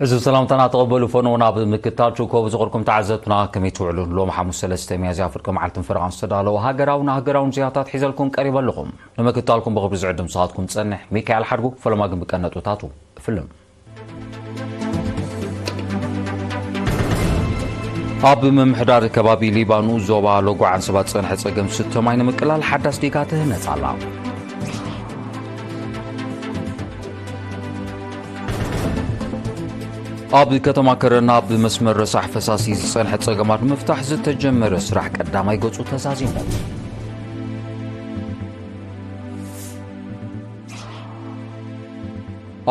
እዚ ሰላምታና ተቐበሉ። ፈኖና ብምክታል ችኮብ ዝቕርኩም ተዓዘብትና ከመይ ትውዕሉ? ሎም ሓሙስ ሰለስተ ሚያዝያ ፍርቂ መዓልትን ፈረቓን ዝተዳለወ ሃገራውን ሃገራውን ዜናታት ሒዘልኩም ቀሪበ ኣለኹም። ንምክታልኩም ብኽብሪ ዝዕድም ሰዓትኩም ጸንሕ ሚካኤል ሓድጉ። ፈለማ ግን ብቀነጡታቱ እፍልም። ኣብ ምምሕዳር ከባቢ ሊባኑ ዞባ ሎጎ ዓንሰባ ዝጸንሐ ጸገም ስተ ማይ ንምቅላል ሓዳስ ዲጋ ትህነጽ ኣላ። ኣብ ከተማ ከረን ኣብ መስመር ረሳሕ ፈሳሲ ዝጸንሐ ጸገማት ንምፍታሕ ዝተጀመረ ስራሕ ቀዳማይ ገጹ ተዛዚሙ።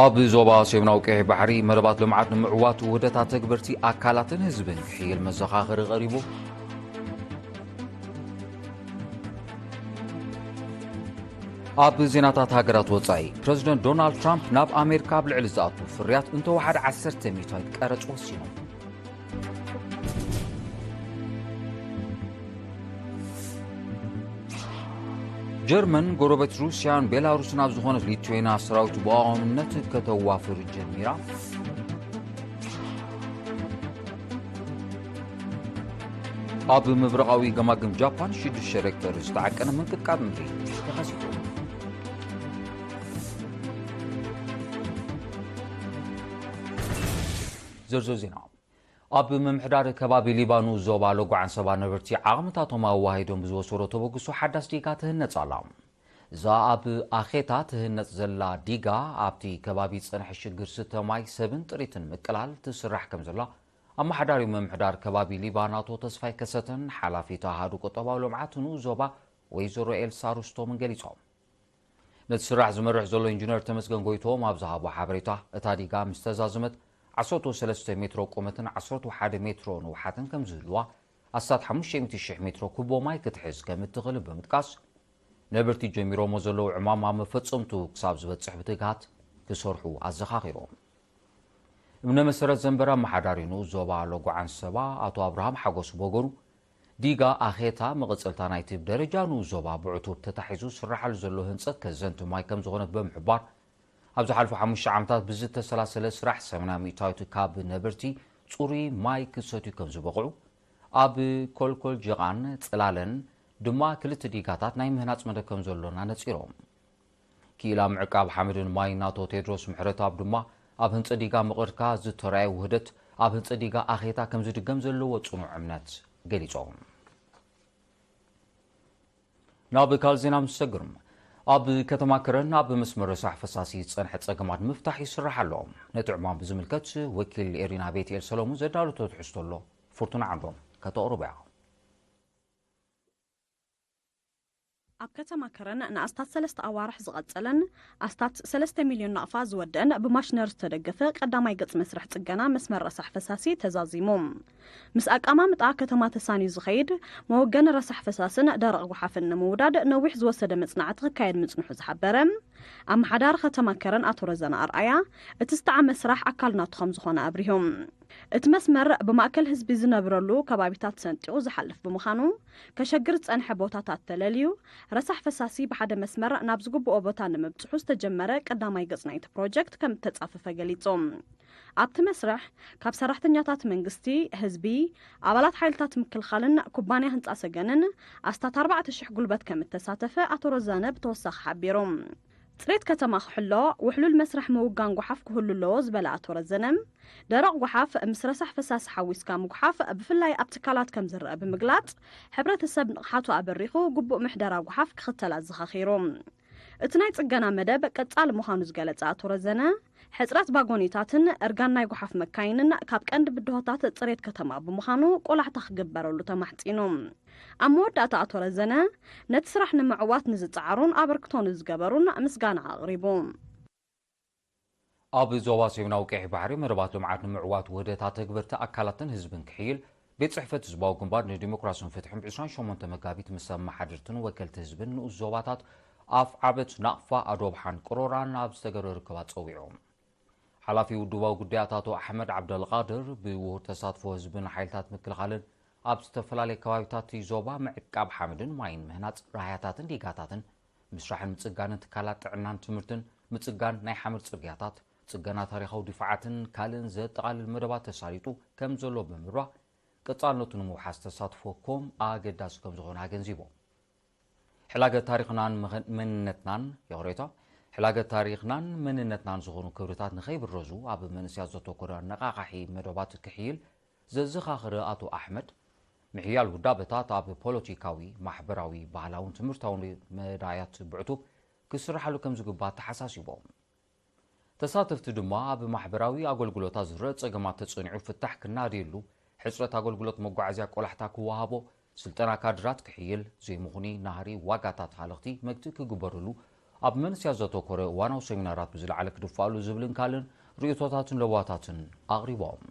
ኣብ ዞባ ሰሜናዊ ቀይሕ ባሕሪ መደባት ልምዓት ንምዕዋት ውህደት ኣተግበርቲ ኣካላትን ህዝብን ክሕይል መዘኻኸሪ ቀሪቡ። ኣብ ዜናታት ሃገራት ወጻኢ፣ ፕረዚደንት ዶናልድ ትራምፕ ናብ ኣሜሪካ ኣብ ልዕሊ ዝኣቱ ፍርያት እንተወሓደ ዓሰርተ ሚእታዊት ቀረጽ ወሲኑ። ጀርመን ጎረቤት ሩስያን ቤላሩስን ኣብ ዝኾነት ሊትዌና ሰራዊት ብቐዋምነት ከተዋፍር ጀሚራ። ኣብ ምብራቓዊ ገማግም ጃፓን ሽዱሽተ ሬክተር ዝተዓቀነ ምንቅጥቃጥ ምድሪ ተኸሲቱ። ዝርዝር ዜና። ኣብ ምምሕዳር ከባቢ ሊባኑ ዞባ ሎጎ ዓንሰባ ነበርቲ ዓቕምታቶም ኣዋሂዶም ብዝወሰዶ ተበግሶ ሓዳስ ዲጋ ትህነጽ ኣላ። እዛ ኣብ ኣኼታ ትህነጽ ዘላ ዲጋ ኣብቲ ከባቢ ዝጸንሐ ሽግር ስተ ማይ ሰብን ጥሪትን ምቅላል ትስራሕ ከም ዘላ ኣመሓዳሪ ምምሕዳር ከባቢ ሊባን ኣቶ ተስፋይ ከሰተን ሓላፊት ኣሃዱ ቁጠባዊ ልምዓት ንኡስ ዞባ ወይዘሮ ኤልሳ ሩስቶምን ገሊጾም። ነቲ ስራሕ ዝመርሕ ዘሎ ኢንጂነር ተመስገን ጎይቶም ኣብ ዝሃቦ ሓበሬታ፣ እታ ዲጋ ምስ ተዛዘመት ዓሰርተ ሰለስተ ሜትሮ ቁመትን ዓሰርተ ሓደ ሜትሮ ንውሓትን ከም ዝህልዋ፣ ኣስታት ሓሙሽተ ሚእቲ ሽሕ ሜትሮ ኩቦ ማይ ክትሕዝ ከም እትኽእል ብምጥቃስ፣ ነበርቲ ጀሚሮሞ ዘለዉ ዕማም ኣብ መፈጸምቱ ክሳብ ዝበጽሕ ብትግሃት ክሰርሑ ኣዘኻኺሮም። እምነ መሰረት ዘንበረ ኣመሓዳሪ ንኡስ ዞባ ሎጎ ዓንሰባ ኣቶ ኣብርሃም ሓጎስ ብወገኑ፣ ዲጋ ኣኼታ መቐጸልታ ናይቲ ብደረጃ ንኡስ ዞባ ብዕቱብ ተታሒዙ ዝስራሓሉ ዘሎ ህንጸት ከዘንቲ ማይ ከም ዝኾነት ብምሕባር፣ ኣብ ዝሓለፉ ሓሙሽተ ዓመታት ብዝተሰላሰለ ስራሕ ሰማንያ ሚእታዊት ካብ ነበርቲ ጽሩይ ማይ ክሰትዩ ከም ዝበቕዑ፣ ኣብ ኮልኮል ጀቓን ጽላለን ድማ ክልተ ዲጋታት ናይ ምህናጽ መደብ ከም ዘሎን ኣነጺሮም። ክኢላ ምዕቃብ ሓመድን ማይን ኣቶ ቴድሮስ ምሕረተኣብ ድማ ኣብ ህንጸት ዲጋ ምቕርካ ዝተራእየ ውህደት ኣብ ህንጸት ዲጋ ኣኼታ ከም ዝድገም ዘለዎ ጽኑዕ እምነት ገሊጾም። ናብ ካልእ ዜና ምስ ሰግር፣ ኣብ ከተማ ከረን ኣብ መስመር ረሳሕ ፈሳሲ ዝጸንሐ ጸገማት ንምፍታሕ ይስራሕ ኣሎ። ነቲ ዕማም ብዝምልከት ወኪል ኤሪና ቤትኤል ሰሎሙን ዘዳለቶ ትሕዝቶ ኣሎ። ፍርቱና ዓንዶም ከተቕርቦ እያ። ኣብ ከተማ ከረን ንኣስታት ሰለስተ ኣዋርሕ ዝቐጸለን ኣስታት ሰለስተ ሚልዮን ናቕፋ ዝወደአን ብማሽነር ዝተደገፈ ቀዳማይ ገጽ መስርሕ ጽገና መስመር ረሳሕ ፈሳሲ ተዛዚሙ። ምስ ኣቀማምጣ ከተማ ተሳንዩ ዝኸይድ መወገኒ ረሳሕ ፈሳስን ደረቕ ጓሓፍን ንምውዳድ ነዊሕ ዝወሰደ መጽናዕቲ ክካየድ ምጽንሑ ዝሓበረ ኣመሓዳሪ ከተማ ከረን ኣቶ ረዘነ ኣርኣያ፣ እቲ ዝተዓመ ስራሕ ኣካል ናቱ ከም ዝኾነ ኣብሪሁ። እቲ መስመር ብማእከል ህዝቢ ዝነብረሉ ከባቢታት ሰንጢቑ ዝሓልፍ ብምዃኑ፣ ከሸግር ዝጸንሐ ቦታታት ተለልዩ፣ ረሳሕ ፈሳሲ ብሓደ መስመር ናብ ዝግብኦ ቦታ ንምብጽሑ ዝተጀመረ ቀዳማይ ገጽ ናይቲ ፕሮጀክት ከም እተጻፈፈ ገሊጹ። ኣብቲ መስርሕ፣ ካብ ሰራሕተኛታት መንግስቲ፣ ህዝቢ፣ ኣባላት ሓይልታት ምክልኻልን ኩባንያ ህንጻ ሰገንን ኣስታት ኣርባዕተ ሽሕ ጉልበት ከም እተሳተፈ ኣቶ ረዘነ ብተወሳኺ ሓቢሩ። ጽሬት ከተማ ክሕሎ፣ ውሕሉል መስርሕ ምውጋን ጓሓፍ ክህሉ ኣለዎ ዝበለ ኣቶ ረዘነ፣ ደረቕ ጓሓፍ ምስ ረሳሕ ፈሳሲ ሓዊስካ ምጉሓፍ ብፍላይ ኣብ ትካላት ከም ዝረአ ብምግላጽ፣ ሕብረተሰብ ንቕሓቱ ኣበሪኹ ግቡእ ምሕደራ ጓሓፍ ክኽተል ኣዘኻኺሩ። እቲ ናይ ጽገና መደብ ቀጻሊ ምዃኑ ዝገለጸ ኣቶ ረዘነ፣ ሕጽረት ባጎኒታትን እርጋን ናይ ጓሓፍ መካይንን ካብ ቀንዲ ብድሆታት ጽሬት ከተማ ብምዃኑ ቆላሕታ ክግበረሉ ተማሕጺኑ። ኣብ መወዳእታ ኣቶ ረዘነ፣ ነቲ ስራሕ ንምዕዋት ንዝጸዓሩን ኣበርክቶ ንዝገበሩን ምስጋና ኣቕሪቡ። ኣብ ዞባ ሰሜናዊ ቀይሕ ባሕሪ መደባት ልምዓት ንምዕዋት ውህደት ኣተግበርቲ ኣካላትን ህዝብን ክሕይል፣ ቤት ጽሕፈት ህዝባዊ ግንባር ንዲሞክራስን ፍትሕን ብ ዕስራን ሸሞንተ መጋቢት ምስ ኣመሓደርትን ወከልቲ ህዝብን ንኡስ ዞባታት ኣፍ ዓበት ናቕፋ ኣዶብሓን ቅሮራን ኣብ ዝተገብረ ርክብ ኣጸዊዑ። ሓላፊ ውድባዊ ጉዳያት ኣቶ ኣሕመድ ዓብደልቃድር፣ ብውሁድ ተሳትፎ ህዝብን ሓይልታት ምክልኻልን ኣብ ዝተፈላለዩ ከባቢታት እቲ ዞባ ምዕቃብ ሓመድን ማይን፣ ምህናጽ ራህያታትን ዲጋታትን፣ ምስራሕን ምጽጋንን ትካላት ጥዕናን ትምህርትን፣ ምጽጋን ናይ ሓመድ ጽርግያታት፣ ጽገና ታሪኻዊ ድፋዓትን ካልእን ዘጠቓልል መደባት ተሳሊጡ ከም ዘሎ ብምብራህ፣ ቀጻልነቱ ንምውሓስ ተሳትፎ ኮም ኣገዳሲ ከም ዝኾነ ኣገንዚቦም። ሕላገት ታሪኽናን መኸ-፣ መንነትናን፣ ይቕሬታ፣ ሕላገት ታሪኽናን መንነትናን ዝኾኑ ክብርታት ንኸይብረዙ ኣብ መንእሰያት ዘተኮረ ኣነቓቓሒ መደባት ክሕይል ዘዘኻኸረ ኣቶ ኣሕመድ፣ ምሕያል ውዳበታት ኣብ ፖለቲካዊ፣ ማሕበራዊ፣ ባህላውን ትምህርታውን መዳያት ብዕቱብ ክስርሓሉ ከም ዝግባእ ተሓሳሲቦም። ተሳተፍቲ ድማ ኣብ ማሕበራዊ ኣገልግሎታት ዝረአ ጸገማት ተጸኒዑ ፍታሕ ክናድየሉ፣ ሕጽረት ኣገልግሎት መጓዓዝያ ቆላሕታ ክወሃቦ፣ ስልጠና ካድራት ክሕይል፣ ዘይምኹኒ ናህሪ ዋጋታት ሃለኽቲ መግትኢ ክግበርሉ፣ ኣብ መንስያት ዘተኮረ እዋናዊ ሰሚናራት ብዝለዓለ ክድፋኣሉ ዝብልን ካልእን ርእይቶታትን ለዋታትን ኣቕሪቦም።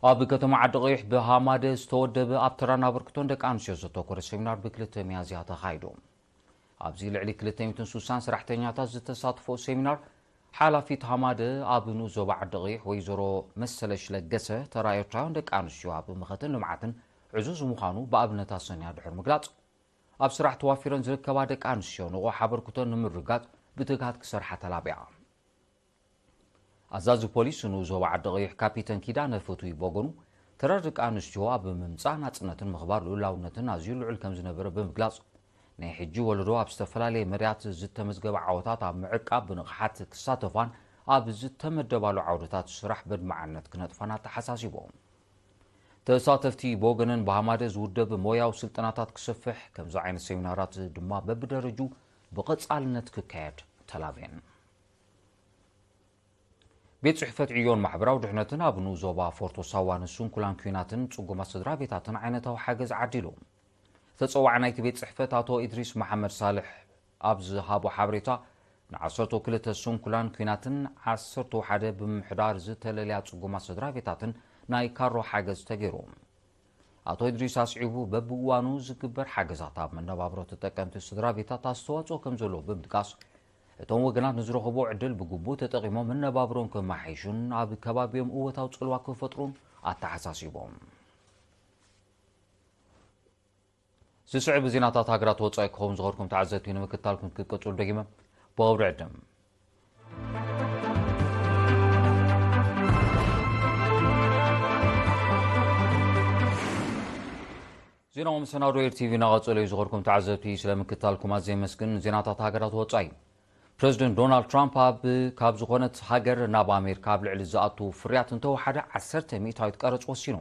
ኣብ ከተማ ዓዲ ቀይሕ ብሃማደ ዝተወደበ ኣብ ተራን ኣበርክቶን ደቂ ኣንስትዮ ዘተኮረ ሰሚናር ብክልተ ሚያዝያ ተኻይዱ። ኣብዚ ልዕሊ ክልተ ሚእትን ስሳን ሰራሕተኛታት ዝተሳትፎ ሰሚናር፣ ሓላፊት ሃማደ ኣብ ንኡስ ዞባ ዓዲ ቀይሕ ወይዘሮ መሰለሽ ለገሰ፣ ተራ ኤርትራውያን ደቂ ኣንስትዮ ኣብ መኸተን ልምዓትን ዕዙዝ ምዃኑ ብኣብነት ኣሰንያ ድሕሪ ምግላጽ፣ ኣብ ስራሕ ተዋፊረን ዝርከባ ደቂ ኣንስትዮ ንቑሕ ኣበርክቶን ንምርጋጽ ብትግሃት ክሰርሓ ተላቢዓ። ኣዛዚ ፖሊስ ንኡስ ዞባ ዓዲ ቀይሕ ካፒተን ኪዳነ ፍትዊ በጎኑ፣ ተራ ደቂ ኣንስትዮ ኣብ ምምጻእ ናጽነትን ምኽባር ልኡላውነትን ኣዝዩ ልዑል ከም ዝነበረ ብምግላጽ፣ ናይ ሕጂ ወለዶ ኣብ ዝተፈላለየ መዳያት ዝተመዝገበ ዓወታት ኣብ ምዕቃብ ብንቕሓት ክሳተፋን ኣብ ዝተመደባሉ ዓውድታት ስራሕ በድማዕነት ክነጥፋን ኣተሓሳሲቦም። ተሳተፍቲ ብወገነን ብሃማደ ዝውደብ ሞያዊ ስልጠናታት ክሰፍሕ፣ ከምዚ ዓይነት ሰሚናራት ድማ በብደረጁ ብቐጻልነት ክካየድ ተላብየን። ቤት ጽሕፈት ዕዮን ማሕበራዊ ድሕነትን ኣብ ንኡስ ዞባ ፎርቶ ሳዋ ንስንኩላን ኲናትን ጽጉማት ስድራ ቤታትን ዓይነታዊ ሓገዝ ዓዲሉ። ተጸዋዕ ናይቲ ቤት ጽሕፈት ኣቶ ኢድሪስ መሓመድ ሳልሕ ኣብ ዝሃቦ ሓበሬታ፣ ንዓሰርተ ክልተ ስንኩላን ኲናትን ዓሰርተ ሓደ ብምሕዳር ዝተለለያ ጽጉማት ስድራ ቤታትን ናይ ካሮ ሓገዝ ተገይሩ። ኣቶ ኢድሪስ ኣስዒቡ፣ በብእዋኑ ዝግበር ሓገዛት ኣብ መነባብሮ ተጠቀምቲ ስድራ ቤታት ኣስተዋጽኦ ከም ዘለዎ ብምጥቃስ፣ እቶም ወገናት ንዝረኸቦ ዕድል ብግቡእ ተጠቒሞም መነባብሮም ከመሓይሹን ኣብ ከባቢኦም እወታዊ ጽልዋ ክፈጥሩን ኣተሓሳሲቦም። ዝስዕብ ዜናታት ሃገራት ወጻኢ ክኸውን ዝኸድኩም ተዓዘብቲ ንምክትታልኩም ክትቀጽሉ ደጊመ ብኽብሪ ዕድም። ዜናዊ መሰናዶ ኤር ቲቪ እናቐጸለ እዩ ዝኸድኩም ተዓዘብቲ፣ ስለ ምክትታልኩም ኣዝየ የመስግን። ዜናታት ሃገራት ወጻኢ። ፕረዚደንት ዶናልድ ትራምፕ ኣብ፣ ካብ ዝኾነት ሃገር ናብ ኣሜሪካ ኣብ ልዕሊ ዝኣቱ ፍርያት እንተወሓደ ዓሰርተ ሚእታዊት ቀረጽ ወሲኑ።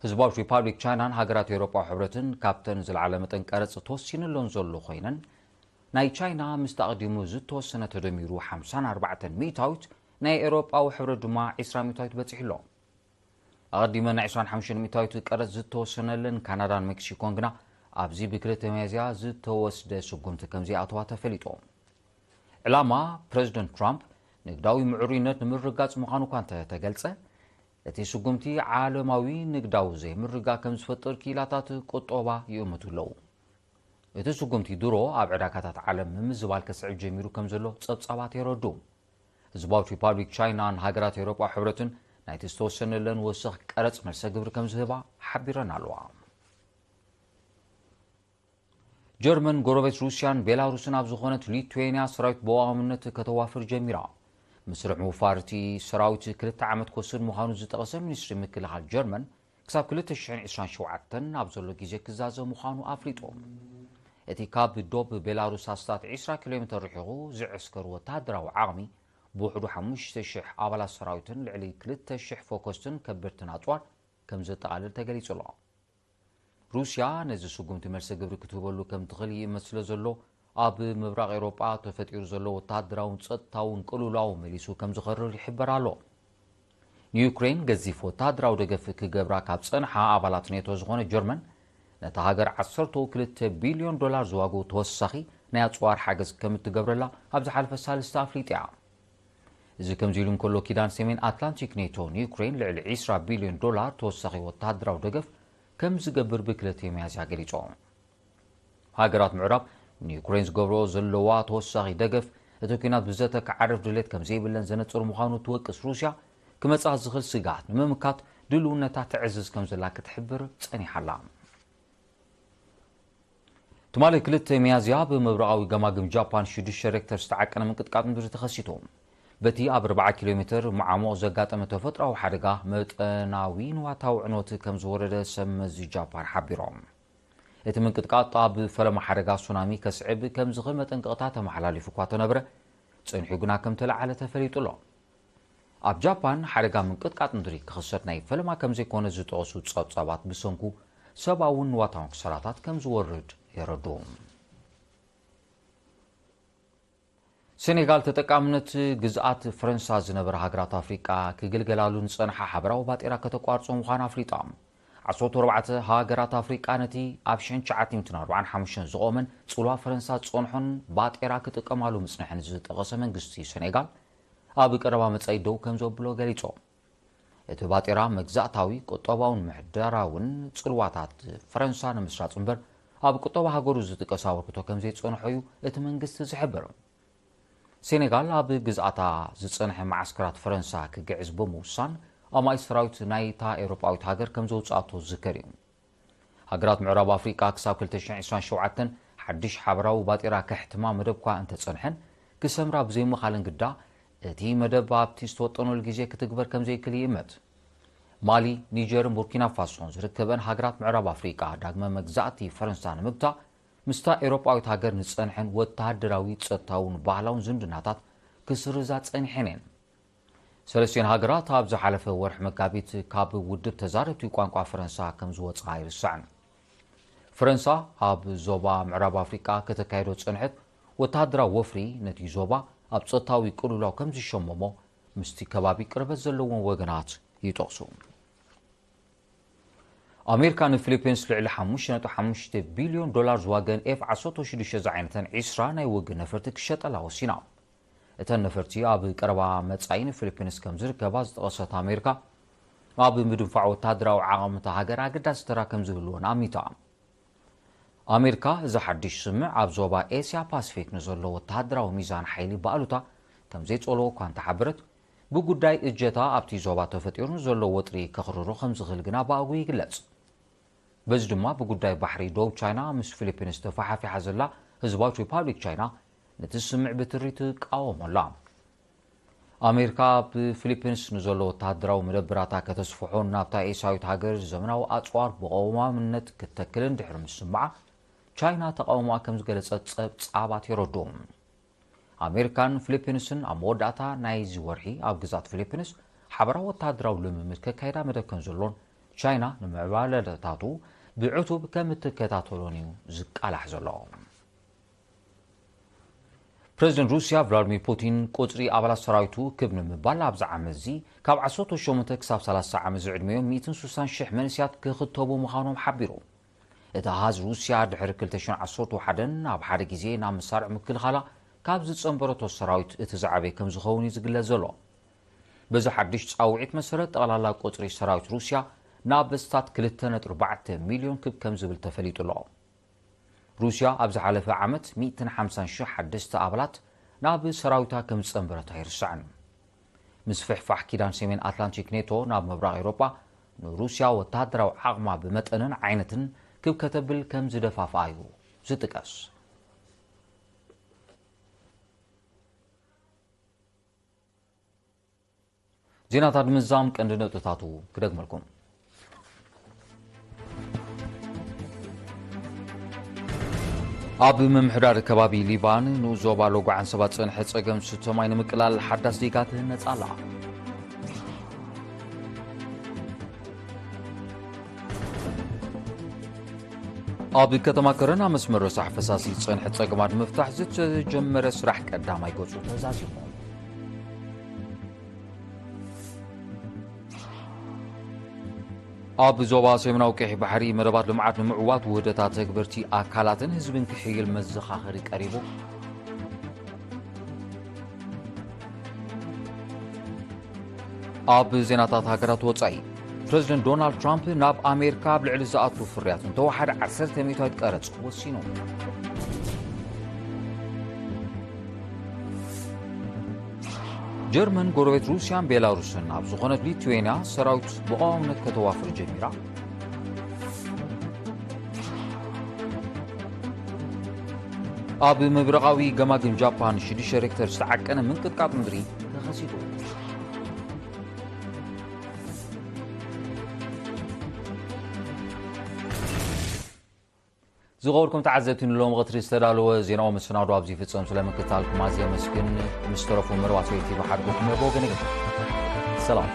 ህዝባዊት ሪፓብሊክ ቻይናን ሃገራት ኤውሮጳዊ ሕብረትን ካብተን ዝለዓለ መጠን ቀረጽ ተወሲንለን ዘሎ ኮይነን፣ ናይ ቻይና ምስቲ ኣቕዲሙ ዝተወሰነ ተደሚሩ ሓምሳን ኣርባዕተን ሚእታዊት፣ ናይ ኤውሮጳዊ ሕብረት ድማ ዕስራ ሚእታዊት በጺሑ ኣሎ። ኣቐዲመን ናይ ዕስራን ሓሙሽተን ሚእታዊት ቀረጽ ዝተወሰነለን ካናዳን ሜክሲኮን ግና ኣብዚ ብክልተ ሚያዝያ ዝተወስደ ስጉምቲ ከም ዘይኣተዋ ተፈሊጡ። ዕላማ ፕረዚደንት ትራምፕ ንግዳዊ ምዕሩይነት ንምርግጋጽ ምዃኑ እኳ እንተተገልጸ፣ እቲ ስጉምቲ ዓለማዊ ንግዳዊ ዘይምርግጋእ ከም ዝፈጥር ክኢላታት ቁጠባ ይእምቱ ኣለዉ። እቲ ስጉምቲ ድሮ ኣብ ዕዳጋታት ዓለም ምምዝባል ከስዕብ ጀሚሩ ከም ዘሎ ጸብጻባት የረድኡ። ህዝባዊት ሪፓብሊክ ቻይናን ሃገራት ኤውሮጳ ሕብረትን ናይቲ ዝተወሰነለን ወሰኽ ቀረጽ መልሰ ግብሪ ከም ዝህባ ሓቢረን ኣለዋ። ጀርመን ጎረቤት ሩስያን ቤላሩስን ኣብ ዝኾነት ሊቱዌንያ ሰራዊት ብቐዋምነት ከተዋፍር ጀሚራ። መስርሕ ምውፋር እቲ ሰራዊት ክልተ ዓመት ክወስድ ምዃኑ ዝጠቐሰ ሚኒስትሪ ምክልኻል ጀርመን፣ ክሳብ ክልተ ሽሕን ዕስራን ሸውዓተን ኣብ ዘሎ ግዜ ክዛዘም ምዃኑ ኣፍሊጡ። እቲ ካብ ዶብ ቤላሩስ ኣስታት ዕስራ ኪሎ ሜተር ርሒቑ ዝዕስከር ወተሃደራዊ ዓቕሚ ብውሕዱ ሓሙሽተ ሽሕ ኣባላት ሰራዊትን ልዕሊ ክልተ ሽሕ ፎኮስትን ከበድትን ኣጽዋር ከም ዘጠቓልል ተገሊጹ ኣሎ። ሩስያ ነዚ ስጉምቲ መልሰ ግብሪ ክትህበሉ ከም ትኽእል ይእመት ስለ ዘሎ፣ ኣብ ምብራቕ ኤውሮጳ ተፈጢሩ ዘሎ ወተሃደራውን ጸጥታውን ቅልውላው መሊሱ ከም ዝኸርር ይሕበር ኣሎ። ንዩክሬን ገዚፍ ወተሃደራዊ ደገፍ ክገብራ ካብ ጸንሓ ኣባላት ኔቶ ዝኾነ ጀርመን፣ ነታ ሃገር ዓሰርተ ክልተ ቢልዮን ዶላር ዝዋግኡ ተወሳኺ ናይ ኣጽዋር ሓገዝ ከም እትገብረላ ኣብ ዝሓለፈ ሳልስቲ ኣፍሊጣ እያ። እዚ ከምዚ ኢሉ እንከሎ፣ ኪዳን ሰሜን ኣትላንቲክ ኔቶ ንዩክሬን ልዕሊ ዕስራ ቢልዮን ዶላር ተወሳኺ ወተሃደራዊ ደገፍ ከም ዝገብር ብክልተ ሚያዝያ ገሊጹ። ሃገራት ምዕራብ ንዩክሬን ዝገብርኦ ዘለዋ ተወሳኺ ደገፍ፣ እቲ ኲናት ብዘተ ክዓርፍ ድሌት ከም ዘይብለን ዘነጽር ምዃኑ ትወቅስ ሩስያ፣ ክመጽኣ ዝኽእል ስግኣት ንምምካት ድልውነታ ተዕዝዝ ከም ዘላ ክትሕብር ጸኒሓ ኣላ። ትማሊ ክልተ ሚያዝያ፣ ብምብራቓዊ ገማግም ጃፓን ሽዱሽተ ሬክተር ዝተዓቀነ ምንቅጥቃጥ ምድሪ ተኸሲቱ። በቲ ኣብ ኣርብዓ ኪሎ ሜትር መዓሙቕ ዘጋጠመ ተፈጥሮኣዊ ሓደጋ መጠናዊ ንዋታዊ ዕንወት ከም ዝወረደ ሰብ መዚ ጃፓን ሓቢሮም። እቲ ምንቅጥቃጥ ኣብ ፈለማ ሓደጋ ሱናሚ ከስዕብ ከም ዝኽእል መጠንቀቕታ ተመሓላሊፉ እኳ ተነብረ፣ ጽንሑ ግና ከም ተለዓለ ተፈሊጡ ኣሎ። ኣብ ጃፓን ሓደጋ ምንቅጥቃጥ ምድሪ ክኽሰት ናይ ፈለማ ከም ዘይኮነ ዝጠቐሱ ጸብጻባት ብሰንኩ ሰብኣውን ንዋታውን ክሳራታት ከም ዝወርድ የረድኡ። ሴኔጋል ተጠቃምነት ግዝኣት ፈረንሳ ዝነበራ ሃገራት ኣፍሪቃ ክግልገላሉ ዝጸንሓ ሓበራዊ ባጤራ ከተቋርጾ ምዃና ኣፍሊጣ። ዓሰርተ ኣርባዕተ ሃገራት ኣፍሪቃ ነቲ ኣብ ሸሕን ትሽዓተ ሚእትን ኣርባዓን ሓሙሽተን ዝቖመን ጽልዋ ፈረንሳ ዝጸንሖን ባጤራ ክጥቀማሉ ምጽንሐን ዝጠቐሰ መንግስቲ ሴኔጋል፣ ኣብ ቀረባ መጻኢ ደው ከም ዘብሎ ገሊጹ። እቲ ባጤራ መግዛእታዊ፣ ቁጠባውን ምሕደራውን ጽልዋታት ፈረንሳ ንምስራጽ እምበር፣ ኣብ ቁጠባ ሃገሩ ዝጥቀስ ኣበርክቶ ከም ዘይጸንሖ እዩ እቲ መንግስቲ ዝሕብር። ሴኔጋል ኣብ ግዝኣታ ዝጸንሐ መዓስከራት ፈረንሳ ክግዕዝ ብምውሳን፣ ኣማኢት ሰራዊት ናይታ ኤውሮጳዊት ሃገር ከም ዘውጽኣቶ ዝዝከር እዩ። ሃገራት ምዕራብ ኣፍሪቃ ክሳብ ክልተ ሽሕን ዕስራን ሸውዓተን ሓድሽ ሓበራዊ ባጤራ ከሕትማ መደብ እኳ እንተጸንሐን፣ ክሰምራ ብዘይምኻለን ግዳ፣ እቲ መደብ ኣብቲ ዝተወጠነሉ ግዜ ክትግበር ከም ዘይክእል ይእመት። ማሊ፣ ኒጀርን ቡርኪና ፋሶን ዝርከበን ሃገራት ምዕራብ ኣፍሪቃ ዳግመ መግዛእቲ ፈረንሳ ንምግታእ፣ ምስታ ኤውሮጳዊት ሃገር ንዝጸንሐን ወተሃደራዊ፣ ጸጥታውን ባህላውን ዝምድናታት ክስርዛ ጸኒሐን እየን። ሰለስቲኤን ሃገራት ኣብ ዝሓለፈ ወርሒ መጋቢት ካብ ውድብ ተዛረብቲ ቋንቋ ፈረንሳ ከም ዝወጽኣ ኣይርሳዕን። ፈረንሳ ኣብ ዞባ ምዕራብ ኣፍሪቃ ከተካይዶ ዝጸንሐት ወተሃደራዊ ወፍሪ ነቲ ዞባ ኣብ ጸጥታዊ ቅልውላው ከም ዝሸመሞ ምስቲ ከባቢ ቅርበት ዘለዎም ወገናት ይጠቕሱ። ኣሜሪካ ንፊሊፒንስ ልዕሊ ሓሙሽተ ነጥቢ ሓሙሽተ ቢልዮን ዶላር ዝዋገን ኤፍ ዓሰርተ ሽዱሽተ ዝዓይነተን ዕስራ ናይ ውግእ ነፈርቲ ክሸጠላ ወሲና። እተን ነፈርቲ ኣብ ቀረባ መጻኢ ንፊሊፒንስ ከም ዝርከባ ዝጠቐሰት ኣሜሪካ፣ ኣብ ምድንፋዕ ወተሃደራዊ ዓቕሚ እታ ሃገር ኣገዳሲ ተራ ከም ዝህልዎን ኣሚታ። ኣሜሪካ እዚ ሓድሽ ስምምዕ ኣብ ዞባ ኤስያ ፓሲፊክ ንዘሎ ወተሃደራዊ ሚዛን ሓይሊ ብኣሉታ ከም ዘይጸልዎ እኳ እንተሓበረት፣ ብጉዳይ እጀታ ኣብቲ ዞባ ተፈጢሩ ንዘሎ ወጥሪ ከኽርሮ ከም ዝኽእል ግና ብኣግኡ ይግለጽ። በዚ ድማ ብጉዳይ ባሕሪ ዶብ ቻይና ምስ ፊሊፒንስ ተፋሓፊሓ ዘላ ህዝባዊት ሪፓብሊክ ቻይና ነቲ ስምምዕ ብትሪ ትቃወሞ ኣላ። ኣሜሪካ ኣብ ፊሊፒንስ ንዘሎ ወተሃደራዊ መደብራታ ከተስፍሖን ናብታ ኤስያዊት ሃገር ዘመናዊ ኣጽዋር ብቐዋምነት ክትተክልን ድሕሪ ምስምዓ፣ ቻይና ተቓውሞኣ ከም ዝገለጸት ጸብጻባት የረድኡ። ኣሜሪካን ፊሊፒንስን ኣብ መወዳእታ ናይዚ ወርሒ ኣብ ግዝኣት ፊሊፒንስ ሓበራዊ ወተሃደራዊ ልምምድ ከካይዳ መደብ ከም ዘሎን ቻይና ንምዕባለታቱ ብዕቱብ ከም እትከታተሎን እዩ ዝቃላሕ ዘሎ። ፕረዚደንት ሩስያ ቭላድሚር ፑቲን ቁጽሪ ኣባላት ሰራዊቱ ክብ ንምባል ኣብዚ ዓመት እዚ ካብ ዓሰርተ ሸሞንተ ክሳብ ሰላሳ ዓመት ዝዕድመዮም ሚእትን ስሳን ሽሕ መንእሰያት ክኽተቡ ምዃኖም ሓቢሩ። እቲ ኣሃዝ ሩስያ ድሕሪ ክልተ ሽሕን ዓሰርተ ሓደን ኣብ ሓደ ግዜ ናብ መሳርዕ ምክልኻላ ካብ ዝጸንበረቶ ሰራዊት እቲ ዝዓበየ ከም ዝኸውን እዩ ዝግለጽ ዘሎ። በዚ ሓድሽ ጻውዒት መሰረት ጠቕላላ ቁጽሪ ሰራዊት ሩስያ ናብ ስታት ክልተ ነጥቢ ኣርባዕተ ሚልዮን ክብ ከም ዝብል ተፈሊጡ ኣሎ። ሩስያ ኣብ ዝሓለፈ ዓመት ሚእትን ሓምሳን ሽሕ ሓደስቲ ኣባላት ናብ ሰራዊታ ከም ዝጸንበረት ኣይርሳዕን። ምስፍሕፋሕ ኪዳን ሰሜን ኣትላንቲክ ኔቶ ናብ ምብራቕ ኤውሮጳ ንሩስያ ወተሃደራዊ ዓቕማ ብመጠንን ዓይነትን ክብ ከተብል ከም ዝደፋፍኣ እዩ ዝጥቀስ። ዜናታት ምዛም ቀንዲ ነጥብታቱ ክደግመልኩም። ኣብ ምምሕዳር ከባቢ ሊባን ንኡስ ዞባ ሎጎ ዓንሰባ ዝጸንሐ ጸገም ስተ ማይ ንምቅላል ሓዳስ ዲጋ ትህነጽ ኣላ። ኣብ ከተማ ከረን ኣብ መስመር ረሳሕ ፈሳሲ ዝጸንሐ ጸገማት ንምፍታሕ ዝተጀመረ ስራሕ ቀዳማይ ገጹ ተዛዚሙ። ኣብ ዞባ ሰሜናዊ ቀይሕ ባሕሪ መደባት ልምዓት ንምዕዋት ውህደታት ተግበርቲ ኣካላትን ህዝብን ክሕይል መዘኻኸሪ ቀሪቡ። ኣብ ዜናታት ሃገራት ወጻኢ፣ ፕረዚደንት ዶናልድ ትራምፕ ናብ ኣሜሪካ ኣብ ልዕሊ ዝኣቱ ፍርያት እንተወሓደ ዓሰርተ ሚእታዊት ቀረጽ ወሲኑ። ጀርመን ጎረቤት ሩስያን ቤላሩስን ኣብ ዝኾነት ሊትዌንያ ሰራዊት ብቐዋምነት ከተዋፍር ጀሚራ። ኣብ ምብራቓዊ ገማግም ጃፓን ሽዱሽተ ሬክተር ዝተዓቀነ ምንቅጥቃጥ ምድሪ ተኸሲቱ። ዝኸበርኩም ተዓዘብቲ፣ ንሎም ቐትሪ ዝተዳለወ ዜናዊ መሰናዶ ኣብዚ ይፍጸም። ስለ ምክትታልኩም ኣዝየ ኣመስግን። ምስ ተረፉ መርባሕቲ ቲቪ ሓድጎኩም እየ ብወገን ይገብር። ሰላም።